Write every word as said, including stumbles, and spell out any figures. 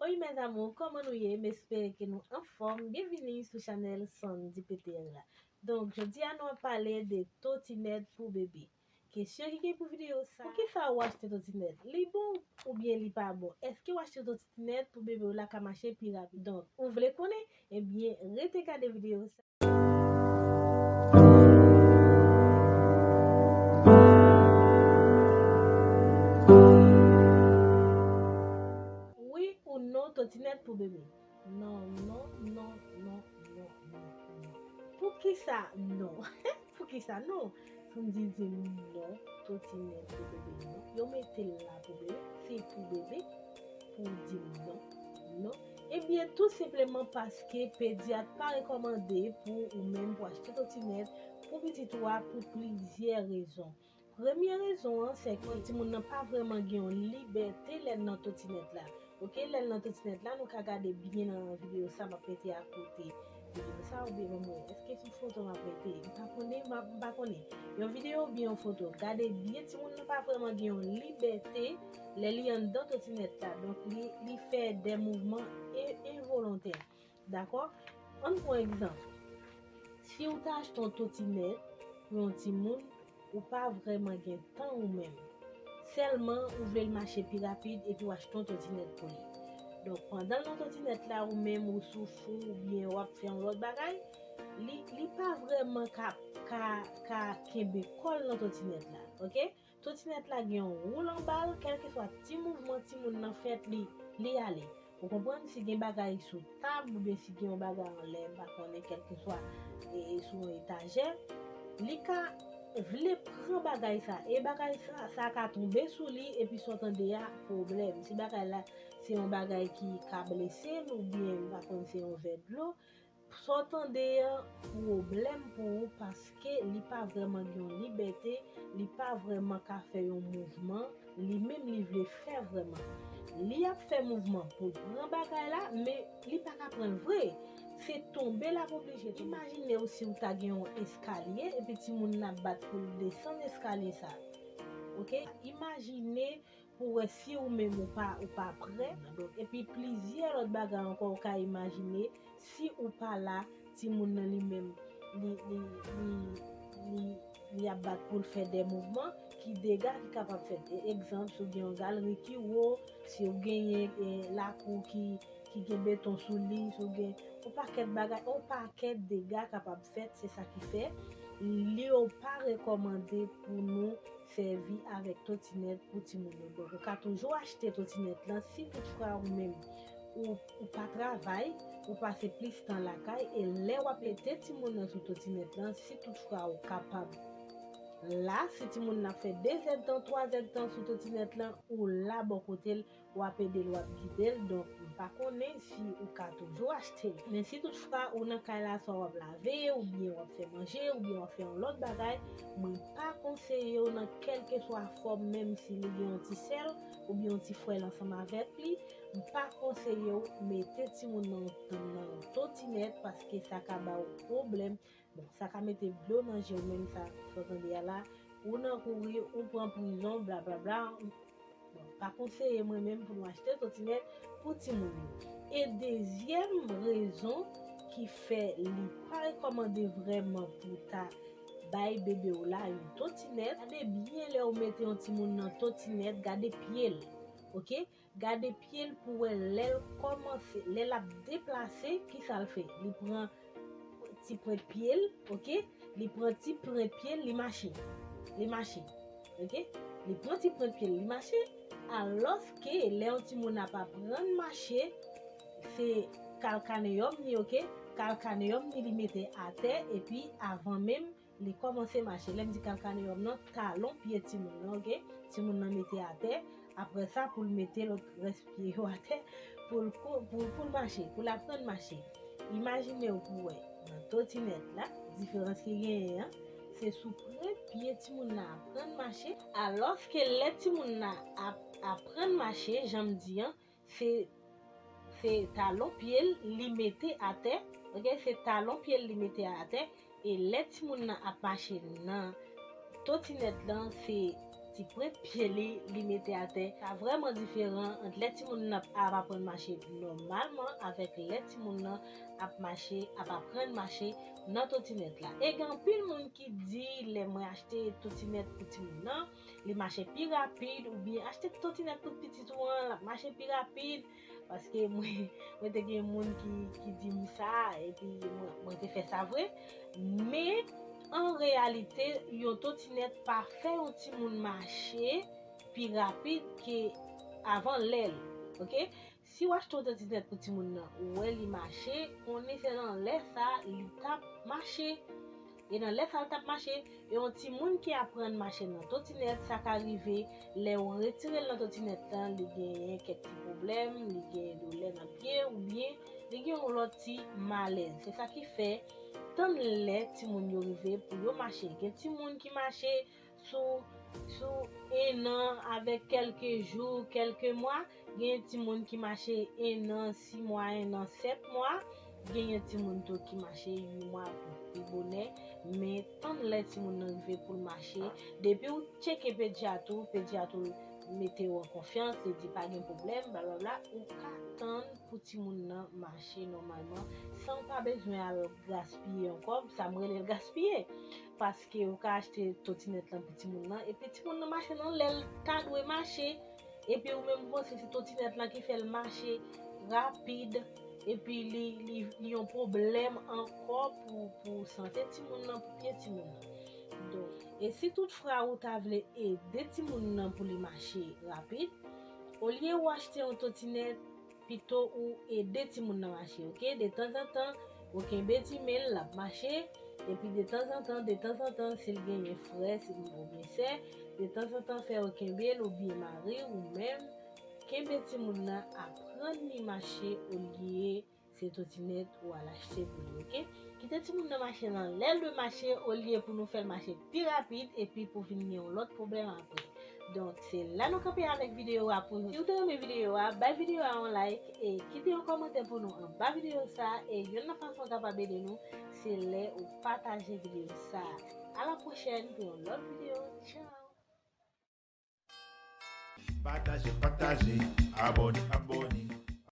Oi mes amours, kòman nou ye? M espere ke nou anfòm. Byenvini sou chanèl Sandy P T R la. Donk, jodi a nou ap pale de totinèt pou bebe. Kesyon ki gen pou videyo sa. Poukisa ou achte totinèt? Li bon oubyen li pa bon? Èske w achte totinèt pou bebe w la ka mache pi rapid? Donk, ou vle konnen? Ebyen, rete gade videyo sa. Wi ou non, totinèt pou bebe? Non, non, non, non, non, non, non. Poukisa non? Poukisa non? Sandy di m non, totinèt pou bebe non. Yo mete l la pou bebe, se pou bebe, pou w di m non, non. Ebyen, tou senpleman paske pedyat pa rekòmande pou ou menm pou achte totinèt pou pitit ou a pou plizyè rezon. Premye rezon an, se ke timoun nan pa vrèman gen yon libète lè l nan totinèt la. Oke, lè l nan totinèt la, nou ka gade byen nan videyo sa m ap mete akote videyo sa, oubyen ban m wè, èske se yon foto m ap mete? M pa konnen, m pa, m pa konnen. Yon videyo oubyen yon foto. Gade byen, timoun nan pa vrèman gen yon libète lè li anndan totinèt la. Donk, li, li fè de mouvman e, envolontè. Dakò? Ann pran egzanp. Si w ta achte yon totinèt pou yon timoun, ou pa vrèman gen tan ou menm. Sèlman, ou vle l mache pi rapid epi w achte yon totinèt pou li. Donk, pandan l nan totinèt la, ou menm ou soufri oubyen w ap fè yon lòt bagay, li, li pa vrèman ka, ka, ka kenbe kò l nan totinèt la, oke? Totinèt la gen yon woul anba l, kèlkeswa ti mouvman timoun nan fè, li, li ale. Ou konprann? Si gen bagay sou tab oubyen si gen yon bagay anlè, m pa konnen, kèlkeswa, e, e sou yon etajè, li ka vle pran bagay sa. E bagay sa, sa ka tonbe sou li, epi sa w tande a, pwoblèm. Si bagay la, se yon bagay ki ka blese l, oubyen, m pa konn, se yon vè dlo, sa w tande an, pwoblèm pou ou, paske li pa vrèman gen yon libète, li pa vrèman ka fè yon mouvman, li menm li vle fè vrèman. Li ap fè mouvman pou l pran bagay la, men li pa ka pran l vre. Se tonbe l ap oblije tonbe. Imajine w si w ta gen yon eskalye, epi timoun nan ap bat pou l desann eskalye sa. Oke? Imajine pou wè si ou menm ou pa, ou pa prè. Donk, epi plizyè lòt bagay ankò ou ka imajine, si ou pa la, timoun nan li menm, li, li, li, li, li ap bat pou l fè de mouvman, ki dega ki kapab fèt. E, egzanp, si w gen yon galri ki wo, si w genyen, e, lakou ki, ki gen beton sou li, si w gen yon pakèt bagay, yon pakèt dega kapab fèt, se sa ki fè li yo pa rekòmande pou nou sèvi avèk totinèt pou timoun yo. Donk, ou ka toujou achte totinèt lan si toutfwa ou menm ou, ou pa travay, ou pase plis tan lakay, e lè w ap mete timoun nan sou totinèt lan, si toutfwa ou kapab la, si timoun nan ap fè de zèdtan, twa zèdtan sou totinèt lan, ou la bò kote l, w ap ede l, w ap gide l. Donk, m pa konnen si ou ka toujou achte l. Men si toutfwa ou nan kay la, swa w ap lave, oubyen w ap fè manje, oubyen w ap fè yon lòt bagay, mwen pa konseye w nan kèlkeswa fòm, menm si li gen yon ti sè l oubyen yon ti fwèl ansanm avèk li, m pa konseye w mete timoun nan, nan yon totinèt, paske sa ka ba w pwoblèm. Bon, sa ka mete dlo nan je w menm, sa, sa w tande a la, ou nan kouri, ou pran prizon, blablabla. Bon, pa konseye mwen menm pou nou achte totinèt pou timoun yo. E dezyèm rezon ki fè li pa rekòmande vrèman pou ta bay bebe w la yon totinèt, gade byen lè w mete yon timoun nan totinèt, gade pye l, oke? Gade pye l pou wè lè l kòmanse, lè l ap deplase, kisa l fè? Li pran ti pwent pye l, oke? Li pran ti pwent pye l, li mache. Li mache, oke? Li pran ti pwent pye l, li mache. Alòske lè yon timoun ap aprann mache, se kalkaneyòm ni, oke? Kalkaneyòm ni li mete atè, epi avan menm li kòmanse mache. Lè m di kalkaneyòm nan, talon pye timoun nan, oke? Timoun nan mete atè, apre sa pou l mete lòt rès pye yo atè, pou l ko-, pou, pou l mache, pou l aprann mache. Imajine w pou wè, nan totinèt la, diferans ki genyen an, se sou pwent pye timoun nan aprann mache, alòske lè timoun nan ap, aprann mache, jan m di an, se, se talon pye l li mete atè, oke, se talon pye l li mete atè, e lè timoun nan ap mache nan totinèt lan, se ti pwent pye li, li mete atè. Sa vrèman diferan ant lè timoun nan ap, ap aprann mache nòmalman avèk lè timoun nan ap mache, ap aprann mache nan totinèt la. E gen anpil moun ki di, lè mwen achte totinèt pou timoun nan, li mache pi rapid, oubyen achte totinèt pou pitit ou an, l ap mache pi rapid. Paske mwen, mwen te gen moun ki, ki di m sa, epi mwen, mwen te fè sa vre. Men, an reyalite, yon totinèt pa fè yon timoun mache pi rapid ke avan lè l, oke? Si w achte yon totinèt pou timoun nan, ou wè li mache, konnen se nan lè sa li t ap mache. E nan lè sa l t ap mache, e yon timoun ki aprann mache nan totinèt, sa ka rive lè w retire l nan totinèt lan, li genyen kèk ti pwoblèm, li genyen doulè nan pye, oubyen li gen yon lòt ti malèz. Se sa ki fè, tann lè timoun yo rive pou yo mache. Gen timoun ki mache sou, sou en an avèk kèlke jou, kèlke mwa. Genyen timoun ki mache en an, sis mwa, en an, sèt mwa. Genyen timoun tou ki mache uit mwa pou pi bonè. Men tann lè timoun nan rive pou l mache. Depi w tcheke pedyat ou, pedyat ou mete w an konfyans, li di pa gen pwoblèm, blablabla, ou ka tann pou timoun nan mache nòmalman, san w pa bezwen al gaspiye yon kòb, sa m rele l gaspiye. Paske ou ka achte totinèt lan pou timoun nan, epi timoun nan mache nan lè l ta dwe mache, epi ou menm ou panse se totinèt lan ki fè l mache rapid, epi li, li, li yon pwoblèm ankò pou, pou sante timoun nan, pou pye timoun nan. Donk, e si toutfwa ou ta vle ede timoun nan pou li mache rapid, olye ou achte yon totinèt, pito ou ede timoun nan mache, oke? De tanzantan, ou kenbe ti men l, l ap mache, epi de tanzantan, de tanzantan, si l genyen frè, si l oubyen sè, de tanzantan fè yo kenbe l, oubyen mari w, ou menm, kenbe timoun nan, aprann li mache olye se totinèt ou al achte pou li, oke? Kite timoun nan mache nan lè l dwe mache, olye pou nou fè l mache pi rapid, epi pou vin gen yon lòt pwoblèm apre. Donk, se la nou kanpe avèk videyo a pou jodi. Si w te renmen videyo a, bay videyo a yon like e kite yon kòmantè pou nou anba videyo sa a. E youn nan fason w kapab ede nou, se lè ou pataje videyo sa a. A la pwochèn pou yon lòt videyo. Tchao! Pataje, pataje, abòne, abòne.